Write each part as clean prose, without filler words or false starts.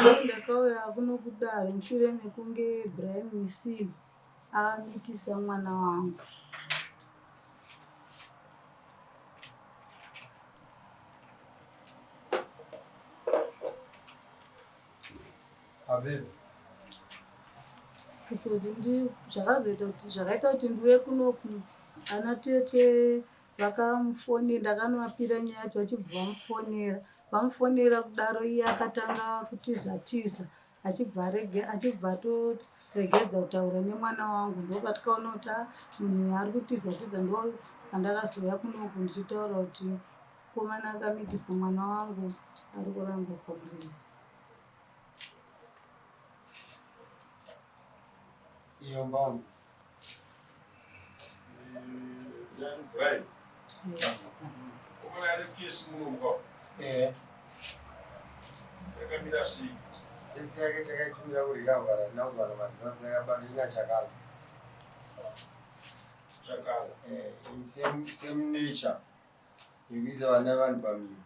Ini ndakauya kuno kudare mushure mekunge Brian Misini amitisa mwana wangu. Apedza. Kuzoti ndi zvakazoita kuti zvakaita kuti ndiuye kunoku ana tete vakamufonera ndakanovapira nyaya yacho vachibva vamufonera vamufonera kudaro iye akatanga kutiza tiza achibva arege achibva atoregedza kutaura nemwana wangu ndopatikaona kuti ah, munhu uyu ari kutiza tiza ndo pandakazouya kunoku ndichitaura kuti mukomana akamitisa mwana wangu ari kuramba pamuviri. Iyo mbombo. Brian. Komana ane kesi muno Eh. Yakamira sei? Kesi yake takaitumira kurecovery hatina kuti vanhu maresults yakabata ina chakala. Chakala. Eh, in same, same nature. Yekuisa vana vanhu pamiro.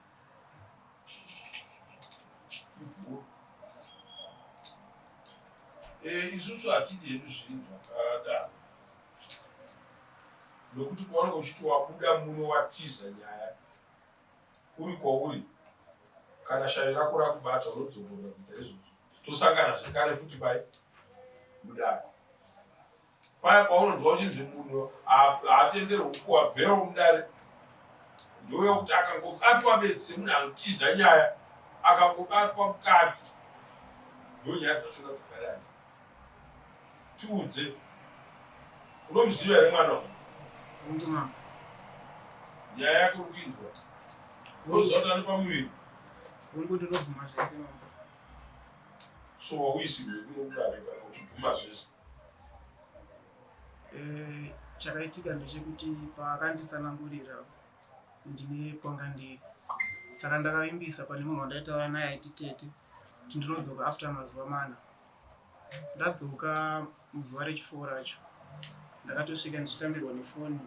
Eh, isusu hatidi hedu zvinhu zvakadaro nokuti paunenge uchiti wabuda muno watiza nyaya uri kwauri kana shavi rako rakubata unodzokorora kuita izvozvo tosangana zvekare futi pai mudare Paya paunonzwa uchinzi munhu haatenderwi kupuwa bhero mudare ndoyekuti akangobatwa bedzi semunhu anotiza nyaya akangobatwa mukati ndonyaya dzachona dzakadai. Tiudze, unomuziva here mwana uyu? Nyaya yake uri kuinzwa? Unoziva kuti ane pamuviri? Hongu, ndinobvuma zvese mambo. So wauisirwe kuno kudare kana uchibvuma zvese? Eh, chakaitika ndechekuti paakanditsanangurira ndine kwanga ndiri saka ndakavimbisa pane munhu wandaitaura naye aiti tete kuti ndinodzoka after mazuva mana ndadzoka muzuva rechifo racho ndakatosvika ndichitambirwa nefoni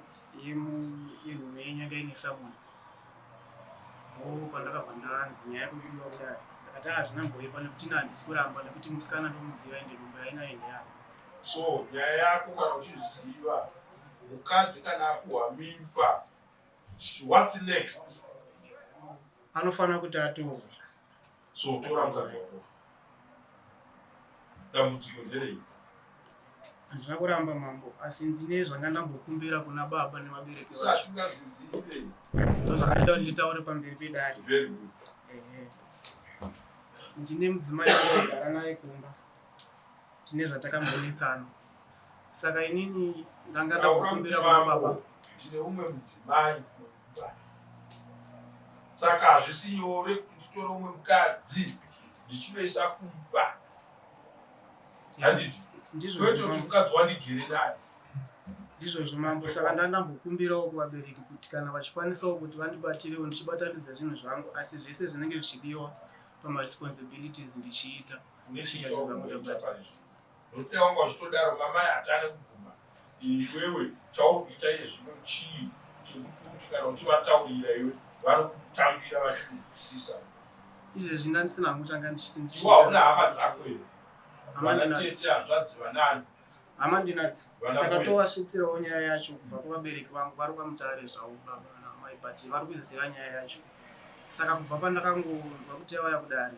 yenhume yenyanga ine samoni Bhoo pandakabva ndanzi nyaya yako iridiwa kudare ndakati hazvina mboipa nekuti ini handisi kuramba nekuti musikana ndomuziva ende nhumbu yainayo ndeyako. So nyaya yako kana uchiziva mukadzi kana apuhwa mimba what's next? Anofanira kuti atorwe. So tora mukadzi wako. Dambudziko nderei? Handina kuramba mambo, asi ndine zvanga ndambokumbira kuna baba nevabereki vacho. Sasingazvizive. Ndozvakaita kuti nditaure pamberi pedare. Very good. Ehe. Ndine mudzimai wandinogara naye kumba. Tine zvatakambonetsana. Saka inini ndanga ndambokumbira kuna baba. Ndine umwe mudzimai kumba. Saka hazvisi nyore kuti nditore umwe mukadzi ndichinoisa kumba. Handiti? Ndizvo Kwete kuti mukadzi wandigere naye. Ndizvozvo mambo, saka ndandambokumbirawo kuvabereki kuti kana vachikwanisawo kuti vandibatirewo ndichibatanidza zvinhu zvangu asi zvese zvinenge zvichidiwa pamaresponsibilities ndichiita kusvika zvinhu zvangu Nokuti wanga uchitodaro mamai hatane kuguma iwewe chauri kuita iye zvino chii chekuti kuti kana uchivataurira iwe vanokutambira vachikunzwisisa. Izvezvi ndandisina hangu changa ndichiti ndichiita. Iwe hauna hama dzako here? Vana tete, hanzvadzi, vanani? Hama ndinadzo. Ndakatovasvitsirawo nyaya yacho kubva kuvabereki vangu vari kwaMutare zvavo baba namai but vari kuziva nyaya yacho. Saka kubva pandakangonzwa kuti yauya kudare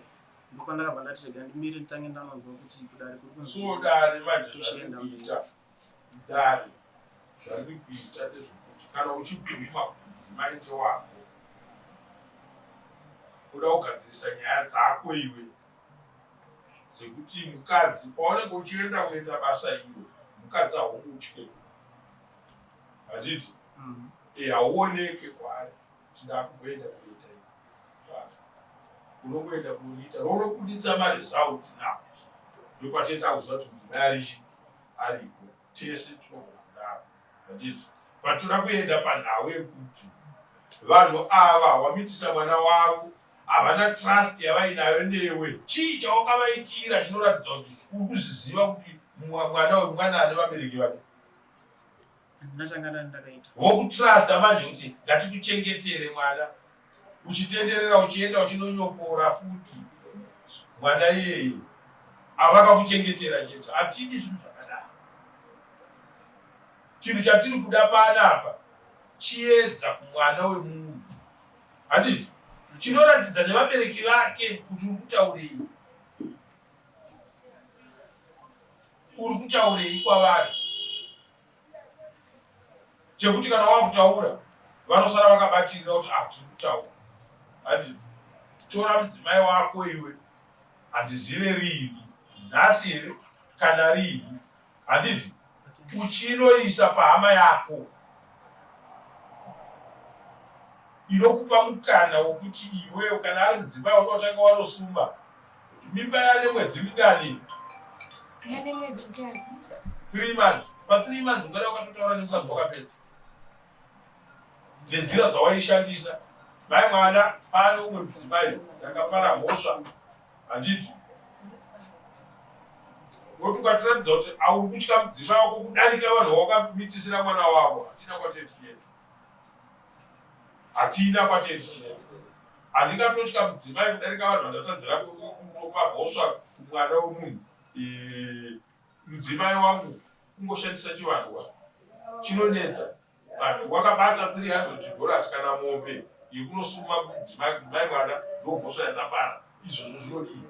ndopandakabva ndati rega ndimire nditange ndanonzwa kuti kudare kuri kunzi So dare manje tochienda zvariri mberi. kuita dare zvariri kuita ndezvekuti kana uchibvuma kuti mudzimai ndewako uda kugadzirisa nyaya dzako iwe dzekuti mukadzi paunenge uchienda kunoita basa iro mukadzi haumutye handiti e hauoneke kwaari kuti ndakumboenda kunoita basa unongoenda kunoriita rounobuditsa maresults now ndopatete takuziva kuti mudzimai arichi ariko tese tinogona kudaro handizvo patoda kuenda panhau yekuti vanhu ava wamitisa mwana wavo havana trust yavainayo newe chii chawakavaitira chinoratidza kuti uri kuzviziva kuti mwana uyu mwana ane vabereki vake Handina changa ndakaita. Vokutrusta manje kuti ngatikuchengetere mwana uchitenderera uchienda uchinonyopora futi. Mwana iyeye avakakuchengetera chete. Hatidi zvinhu zvakadaro. Chinhu chatiri kuda panapa chiedza kumwana wemunhu. Handiti? Chinoratidza nevabereki vake kuti uri kutaurei. Uri kutaurei kwavari. Chekuti kana wakutaura vanosara vakabatirira kuti ah tiri kutaura. Handiti? Tora mudzimai wako iwe. Handizive riini. Nhasi here kana riini. Handiti? Uchinoisa pahama yako inokupa mukana wokuti iwewe kana ari mudzimai wako watanga wanosuma mimba yane mwedzi mingani? Yane mwedzi mitatu. 3 months. Pa 3 months ungada wakatotaura nemukadzi wakapedza. Nenzira dzawaishandisa. Mai mwana pane umwe mudzimai ndakapara mhosva handiti Nokuti ukatiratidza kuti auri kutya mudzimai wako kudarika vanhu vawakamitisira mwana wavo, hatina kwatiri tichienda. Hatina kwatiri tichienda. Handingatotya mudzimai kudarika vanhu vandatadzira kupa mhosva kumwana wemunhu. Mudzimai wangu kungoshandisa chivanhu chinonetsa. But wakabata 300 dollars kana mombe yekunosuma mudzimai kuti mai mwana ndomhosva yandapara izvozvo zvinodii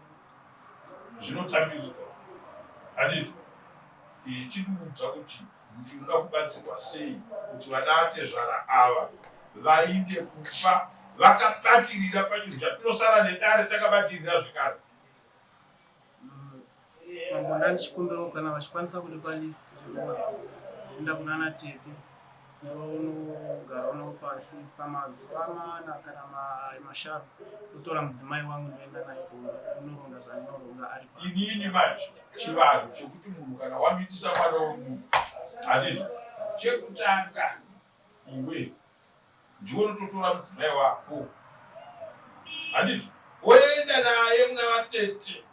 zvinotambirika handiti chikuudza kuti ndinoda kubatsirwa sei kuti vana atezvara ava vainde kufa vakabatirira pachinhu chatinosara nedare takabatirira zvekare Mambo ndandichikumbirawo kana vachikwanisa kundipa list rekuenda kunana tete ndonogara navo pasi pamazuva mana kana mashanu ndotora mudzimai wangu ndoenda naye kunoronga zvandinoronga ari inini manje chivanhu chekuti munhu kana wamitisa mwana wemunhu handiti chekutanga iwe Ndiwe unototora mudzimai wako handiti woenda naye kuna vatete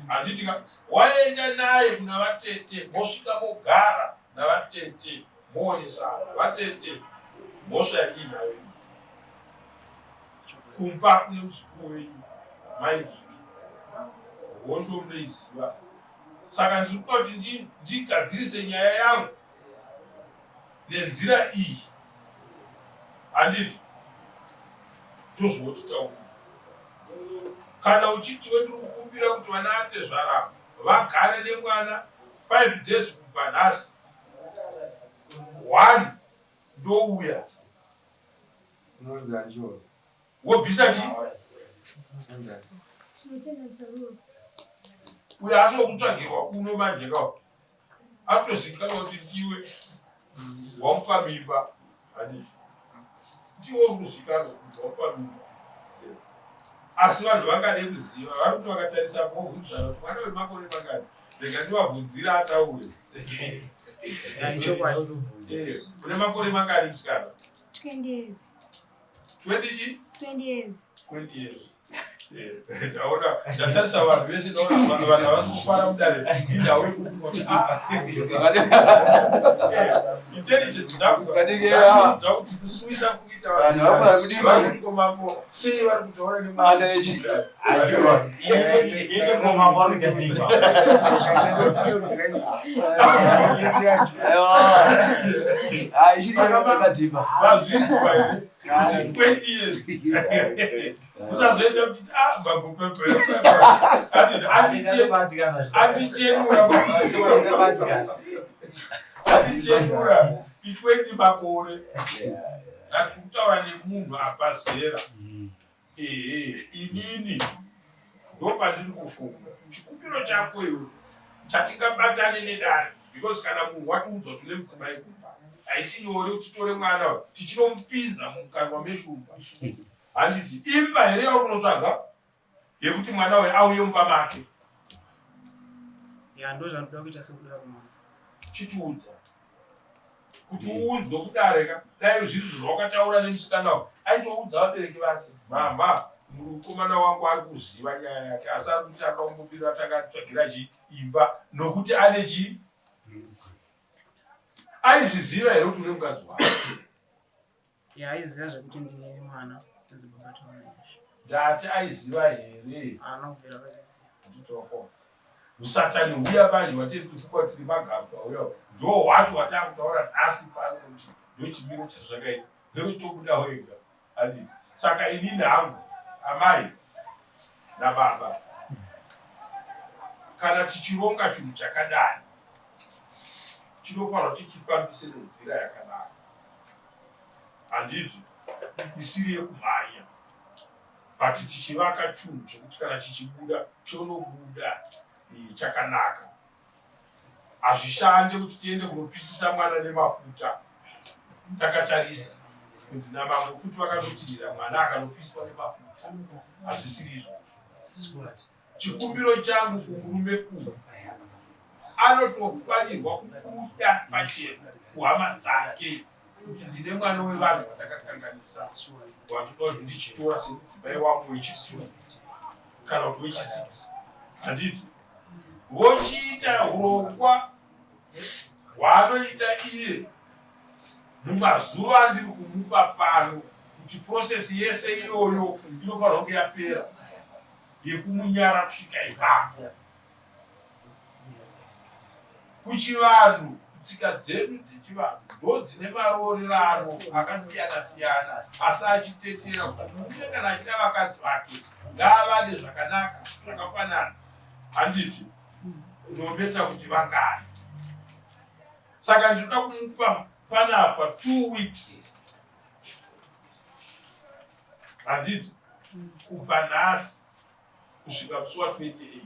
handiti ka waenda naye kuna vatete mosvika mogara navatete moonesana vatete mhosva yatiinayo kumba kune muzukuru wenyu mai hondo munoiziva saka ndiri kuda kuti ndigadzirise nyaya yangu nenzira iyi handiti ndozvotitaura kana uchiti we tiri kukumbira kuti vana atezvara vagare nemwana 5 days kubva nhasi one ndouya wobvisa chi uyo asi wekutsvagirwa kuno manje ka atozikanwa kuti ndiwe wamupa mimba handiti ndiwe uri kuzikanwa kuti wamupa mimba asi vanhu vangade kuziva vari kuti vakatarisa vobvunzana kuti mwana wemakore mangani rega ndivabvunzira ataure une makore mangani musikana 20 years 20 chi 20 years 20 years eh, ndaona ndatarisa vanhu vese ndaona vanhu vanhu havasi kufara mudare indawo yekuti ah. Eh, intelligence ndakuudza kuti kusuwisa kuita vanhu vanhu mambo sei vari kutaura nemuanechi usazoenda kuti ah, andichenura i20 makore sati kutaura nemunhu abva zera Ehe, inini ndopandiri kufunga chikumbiro chako iwe chatingabatane nedare because kana munhu watiudzwa tune mudzimai kumba haisi nyore kuti titore mwana uyu tichinomupinza mumukanwa meshumba handiti imba here yauri kunotsvaga yekuti mwana uyu auye mumba make ya ndozvandinoda kuita sekudaro mama chitiudza kuti uunzwe kudare ka dai zviri zvawakataura nemusikana uyu aitoudza vabereki vake mhamha mukomana wangu ari kuziva nyaya yake asi ari kuti anoda kumbobira atanga atitsvagira chi imba nokuti ane chi aizviziva here kuti une mukadzi wake ya aiziva zvekuti ndine mwana anzi baba Tawananyasha. Ndati aiziva here? Haana kubvira akachiziva. Nditoko. Usatani huya manje watiri kufuka tiri magamba uya ndo hwati watakutaura nhasi pano kuti ndochimiro chazvakaita nekuti tobuda wega adi saka inini hangu amai nababa kana tichironga chinhu chakadai tinofanira tichifambise nenzira yakanaka handiti isiri yekumhanya but tichivaka chunhu chekuti kana chichibuda chonobuda eh, chakanaka hazvishande kuti tiende kunopisisa mwana nemafuta takatarisa kunzi namambo kuti vakanotirira mwana akanopiswa nemafuta hazvisiri izvo chikumbiro changu kumurume uyu anotofanirwa kubuda pachena kuhama dzake kuti ndine mwana wevanhu vandakakanganisa wandinoda kuti ndichitora semudzimai wangu wechisuu kana kuti wechisix handiti vochiita urongwa hwaanoita iye mumazuva andiri kumupa pano kuti prosesi yese iyoyo inofanira kunge yapera yekumunyara kusvika ipapo kuchivanhu tsika dzedu dzechivanhu ndo dzine maroorerano akasiyana siyana asi achitetera kuti murume kana achida vakadzi vake ngaavade zvakanaka zvakafanana handiti nometa kuti vangani saka ndinoda kumupa panapa 2 weeks handiti kubva nhasi kusvika musi wa28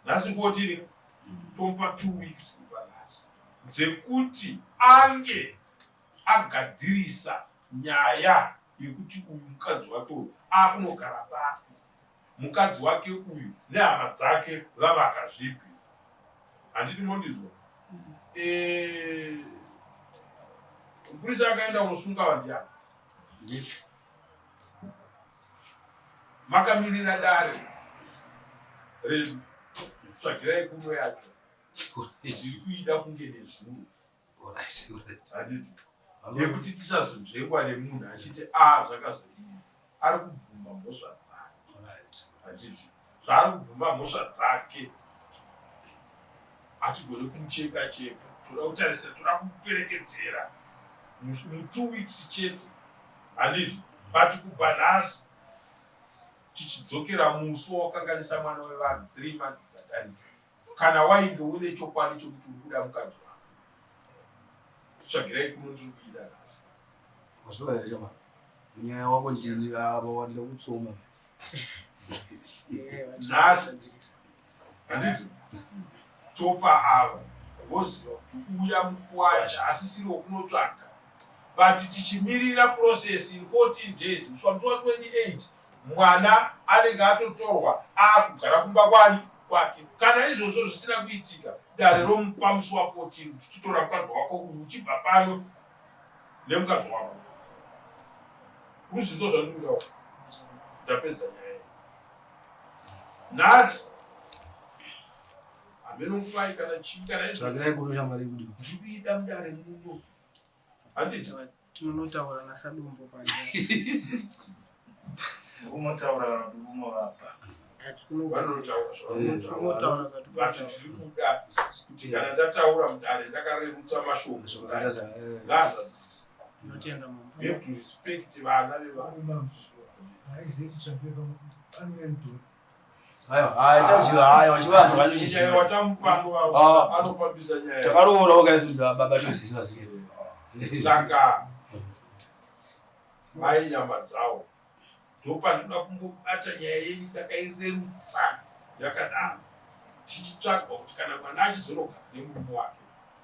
nhasi 14 tomupa 2 weeks kubva nhasi dzekuti ange agadzirisa nyaya yekuti uyu mukadzi wake uyu akunogara papi mukadzi wake uyu nehama dzake vavaka zvipi handiti mondinzwa eh, mupurisa akaenda kunosunga vandiani Ndizvo. Makamirira dare redu tsvagirai kuno yacho ndiri kuida kunge nezuro handiti yekuti tisazonzvengwa nemunhu achiti a zvakazodii ari kubvuma mhosva dzake handiti zvaari kubvuma mhosva dzake hatigone kumucheka cheka toda kutarisa toda kuperekedzera mu2 weeks chete handiti but kubva nhasi tichidzokera musi wawakanganisa mwana wevanhu 3 months dzadarika kana wainge une chokwadi chokuti uri kuda mukadzi wako tsvagirai kuno ndiri kuida nhasi Wazviwa here chama? Nyaya wako ndini ava wanda kutsoma. Nhasi. Handiti topa ava voziva kuti uya mukuwasha asisiri wokunotsvaga but tichimirira process in 14 days musi wamusi wa28 mwana anenge atotorwa akugara kumba kwani kwake kana izvozvo zvisina kuitika dare romupa musi wa14 tichitora mukadzi wako uyu uchibva pano nemukadzi wako kuzvinzo zvandikudawo ndapedza nyaya iyi nhasi hameno nguvai kana chii kana izvo Tsvagirai kuno shamwari kudiwa. ndiri kuida mudare muno handiti Tinonotaura nasadumbu pano. Unotaura kana kuti unovapa. Vanotaura Tinotaura but zvatinotaura. ndiri kuda kuti kana ndataura mudare ndakarerutsa mashoko Zvakada sa. eh. ngazadziswe Tinotenda mambo. we have to respect vana vevanhu Haizivi tsvagire anouya mudhori. Aiwa, hai chajiwa hai chivanhu nyaya vanochiziva. watamupa Ah. anofambisa nyaya Takaroora wakaisi baba toziva zike. Saka mai nyama dzawo ndopandinoda kumbobata nyaya yenyu ndakairerutsa yakadaro tichitsvaga kuti kana mwana achizonogara nemurume wake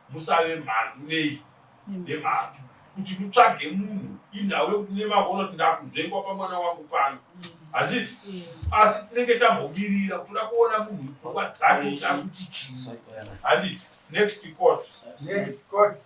musave mhandu nei nemhandu kuti mutsvage munhu inhau yekuti nemakuona kuti ndakunzvengwa pamwana wangu pano handiti asi tinenge tambomirira kutoda kuona munhu pfungwa dzake kuti akuti chii handiti next court. Next court.